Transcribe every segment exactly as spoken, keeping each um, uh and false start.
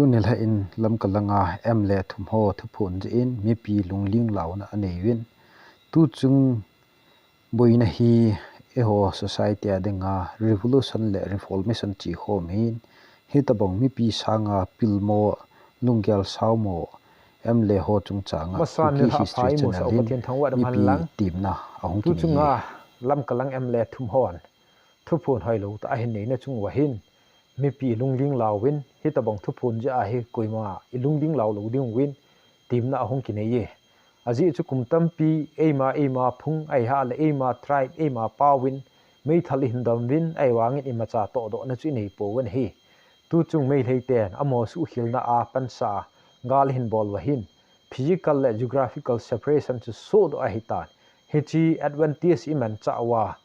Tuni lha in Lamka langa M L A thum ho thuphon jeh in mipi lungling launa anei uvin. Tuchung boina hi eiho society a dinga revolution le reformation chi khom hin, hitobang mipi sanga pilmo, lunggel saumo M L A ho chungchanga Kuki History Channel in mipi temna ahung kinei e. Lamka lang M L A thum hon thuphon hoilou tah ahin neina chung uva hin, mipi lungling lauvin, hitobang thuphon jeh a hi koima ilungling lau lou ding uvin temna ahung kinei e. Ajeh chu kum tampi eima, eima phung, ahilouleh eima tribe, eima paovin meithal ihin dom uvin, ahivangin imacha tohdohna chu inei pouvin ahi. Tuchung Meitei ten amaho suhkhelna a pansa gal ahin bol uva hin, physical le geographical separation chu sohdoh ahitan. Hiche advantage imanchah uva,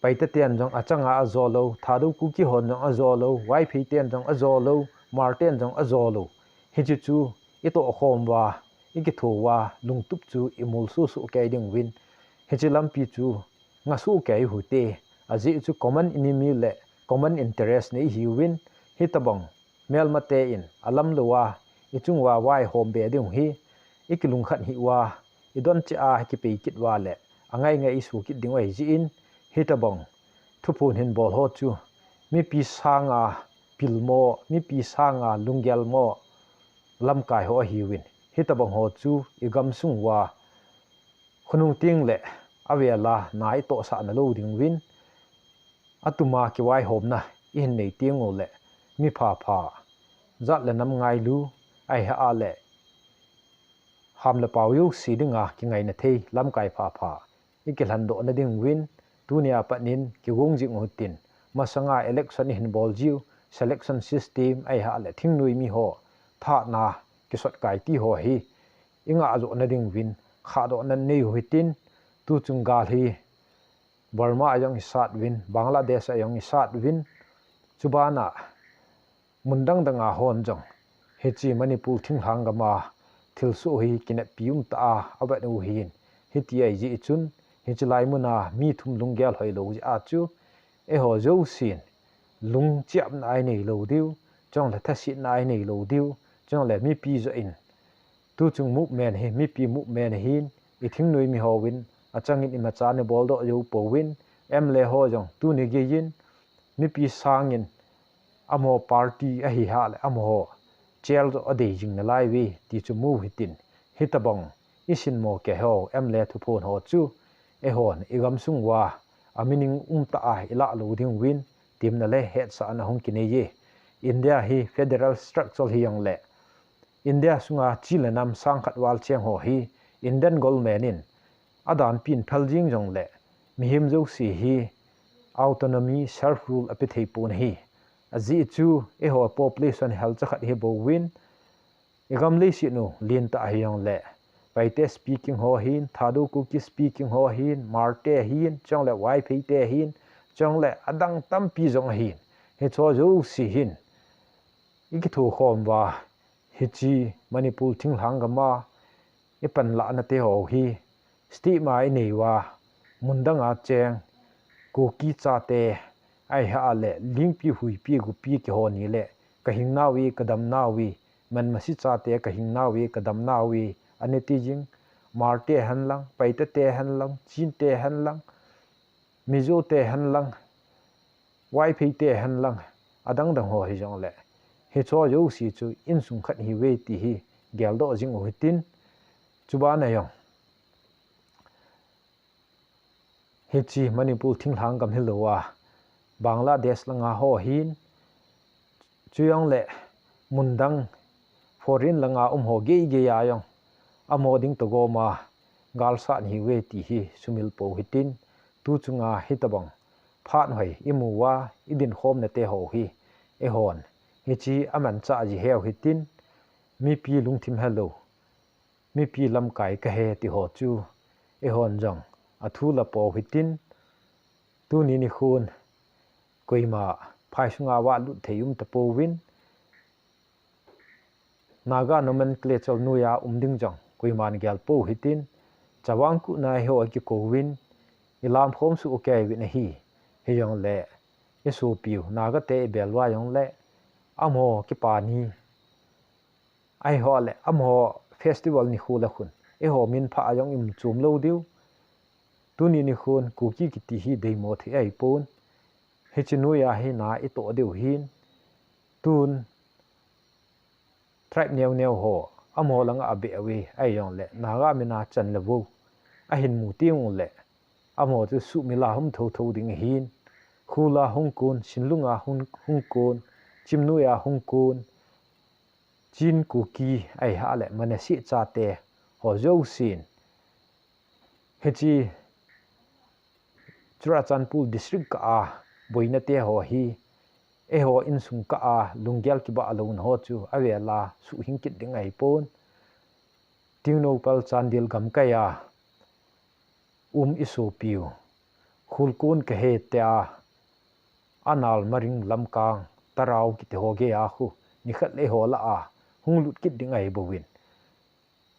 Paite ten jong achanga ajo lou, Thadou Kuki hon jong ajo lou, Vaiphei ten jong ajo lou, Hmar ten jong ajo lou. Hiche chu itoh khom uva, ikitho uva, lungtup chu imol sohsoh kei ding uvin, hiche lampi chu nga soh kei uhite. Ajeh chu common enemy le common interest nei ihiuvin, hitobang melmate in alamlou a ichung uva vaihom be ding uhi, ikilungkhat hih uva, idon cheh a kipei kit uva le angai ngai isu kit ding u ahi jeh in, hitobang thuphon hin bol ho chu mipi sanga pilmo, mipi sanga lunggel mo lamkai ho ahiuvin, hitobang ho chu igamsung uva khonung teng le avel a na itohsah na lou ding uvin, atuma kivaihomna ihin nei teng uleh, mi phapha, jat le nam ngailu, ahilouleh ham le pao jouse dinga kingaina thei lamkai phapha ikilhendohna ding uvin, tunia pat in kigong jing uhitin, masanga election ihin bol jiu, selection system, ahilouleh thingnoi mi ho thatna kisotkai ti ho hi ingah johna ding uvin khahdohna nei uhitin, tuchung gal hi Burma a jong isat uvin, Bangladesh a jong isat uvin, chubana mun dang danga hon jong hiche Manipur thinglhang gama thilsoh hi kineppi umtah a avet u ahin, hiti ahi jeh chun, hiche lai muna mi thum lunggel hoilou jeh a chu eiho jousen lungchiapna inei lou diu, chule thasetna inei lou diu, chule mipi joh in, tuchung movement hi mipi movement ahin, ithingnoi mi hovin achangin imacha ibol doh jou pouvin, M L A ho jong tuni geiyin mipi sangin amaho party ahilouleh amaho chel joh adei jing nalai uve ti chu mu hitin, hitobang isinmo kei ho M L A thuphon ho chu eihon igamsung uva a meaning umtah a ilah lou ding uvin temna le hetsahna hung kinei e. India hi federal structure hijongleh, India sunga chi le nam sangkhat val cheng ho hi Indian government in adanpin phel jing jongleh, mihem jouse hi autonomy, self rule ape thei pon ahi. Ajeh chu eiho population helcha khat hi bouvin, igam leiset u lentah hijongleh, Paite speaking ho ahin, Thadou Kuki speaking ho ahin, Hmar te ahin, chule Vaiphei te ahin, chule adang tampi jong ahin, hicheho jouse hin ikithokhom uva, hiche Manipur thinglhang gama ipanlahna teho hi stigma inei uva, mun danga cheng Kuki chate, ahilouleh Lingpi, Huipi, Gupi kiho nileh kahingnauve, kadamnauve, Manmasi chate kahingnauve, kadamnauve ana ti jing, Hmar te henlang, Paite te henlang, Chin te henlang, Mizo te henlang, Vaiphei te henlang, adang dang ho hijongleh, hicheho jouse chu insung khat ihiuve ti hi geldoh jing u hitin, chubana jong hiche Manipur thinglhang gam hilouva, Bangladesh langa ho ahin, chujongleh mun dang foreign langa um ho geigei a jong amaho ding toh goma galsat ihiuve ti hi sumil pou hitin, tuchunga hitobang phat hoi imu uva idinkhomna teho hi eihon hiche amanchah jeh heu hitin, mipi lungthim helou, mipi lamkai kahi tiho chu eihon jong athu la pou hitin, tuni nikhon koima phai sunga valut thei umtapouvin, Naga nomenclature noiya um ding jong koiman gel pou hitin, Chavang Kuh nai ho akikouvin, ilamkhom soh u kei uvin ahi, hijongleh isopiu Naga te ibel uva jongleh, amaho kipa ni, eiho le amaho festival nikho le khun eiho minpha a jong imu chom lou diu. Tuni nikhon Kuki kiti hi deimo thei ahipon, hiche noiya hi na itoh diu hin, tun tribe neo neo ho amaho langa abeh uve, ahijongle Naga mina chan le vo ahin mu teng uleh, amaho chu suhmil a hung thotho ding ahin, khul a hung kon, sinlung a hung, hung kon, chimnoi a hung kon, Chin, Kuki, ahilouleh Manasi chate ho jousen, hiche Churachandpur district kah a boina te ho hi, eiho insung kah a lunggel kibah louna ho chu avel a suhhing kit ding ahipon, Tengnoupal Chandel gamkai a um isopiu Khulkon Kehate a, Anal, Maring, Lamkang, Tarao kiti ho gei a khu nikhat le eiho lah a hung lut kit ding ahibouvin,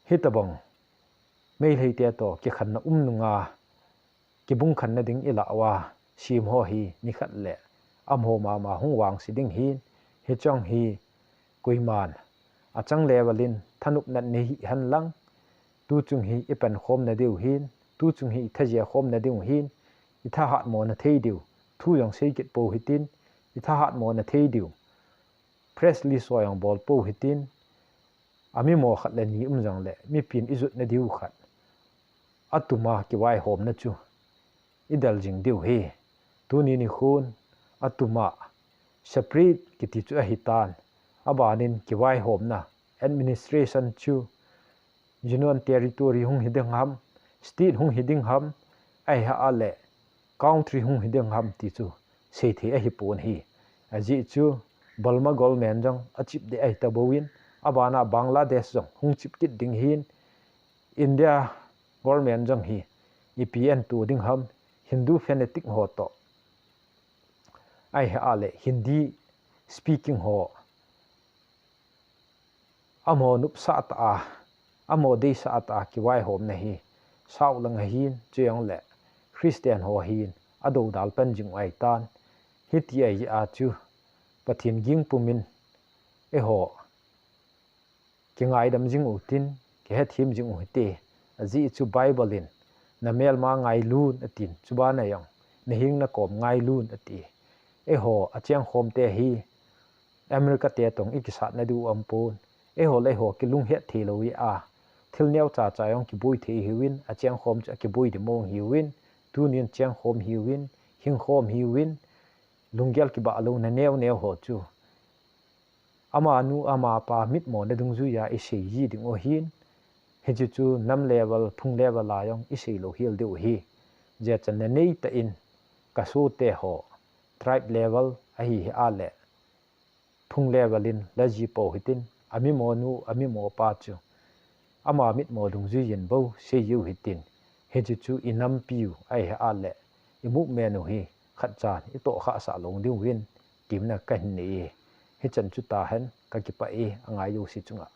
hitobang Meitei te toh kikhenna um nunga kibung khenna ding ilah uva, sem ho hi nikhat le amaho mama hung vangse ding hin, hiche jong hi koiman achang level in thanopna nei hih hen lang, tuchung hi ipankhomna diu hin, tuchung hi itha jia khomna diu hin, ithahatmona thei diu thu jong sei kit pou hitin, ithahatmona thei diu press release ho jong bol pou hitin, amimo khat le ni um jongle mipin ijotna diu khat, atuma kivaihomna chu idel jing diu hi. Tuni nikhon atuma separate kiti chu ahitan, abanin kivaihomna administration chu Union Territory hung hi ding ham, state hung hi ding ham, ahilouleh country hung hi ding ham ti chu seithei ahipon hi. Ajeh chu Burma government jong achip ding ahitabouvin, abana Bangladesh jong hung chip kit ding hin, India government jong hi ipi ahin to ding ham, Hindu fanatic ho toh, ahilouleh Hindi speaking ho, amaho nopsah tah a, amaho deisah tah a kivaihomna hi sao lang ahin, chujongle Christian ho hin adoudal pan jing u ahitan, hiti ahi a chu Pathen ging pumin eiho kingaidam jing utin, kihethem jing u hite. Ajeh chu Bible in namelma ngailun atin, chubana jong naheng nakom ngailun ati. Eiho achengkhom te hi America te toh ikisatna diu aumpon, eiho le eiho kilunghet theilou hi a, thil neocha cha jong kiboi thei hiuvin, achengkhom chu akiboi ding mong hiuvin, tunin chengkhom hiuvin, hingkhom hiuvin, lunggel kibah louna neo neo ho chu amanu amapa mitmona dungjuiya isei ji ding u ahin, hiche chu nam level, phung level a jong isei louhel diu ahi. Jeh chun nanei tah in kasote ho tribe level ahi hih a le phung level in la ji pou hitin, amimonu amimopa chu ama mitmo dungjui in bou seijiu hitin, hiche chu inampiu ahi hih a le i movement u hi khatchan itoh khahsah lou diuvin temna kahin nei e. Hichan chu tahen, kakipah e, angai jouse chunga.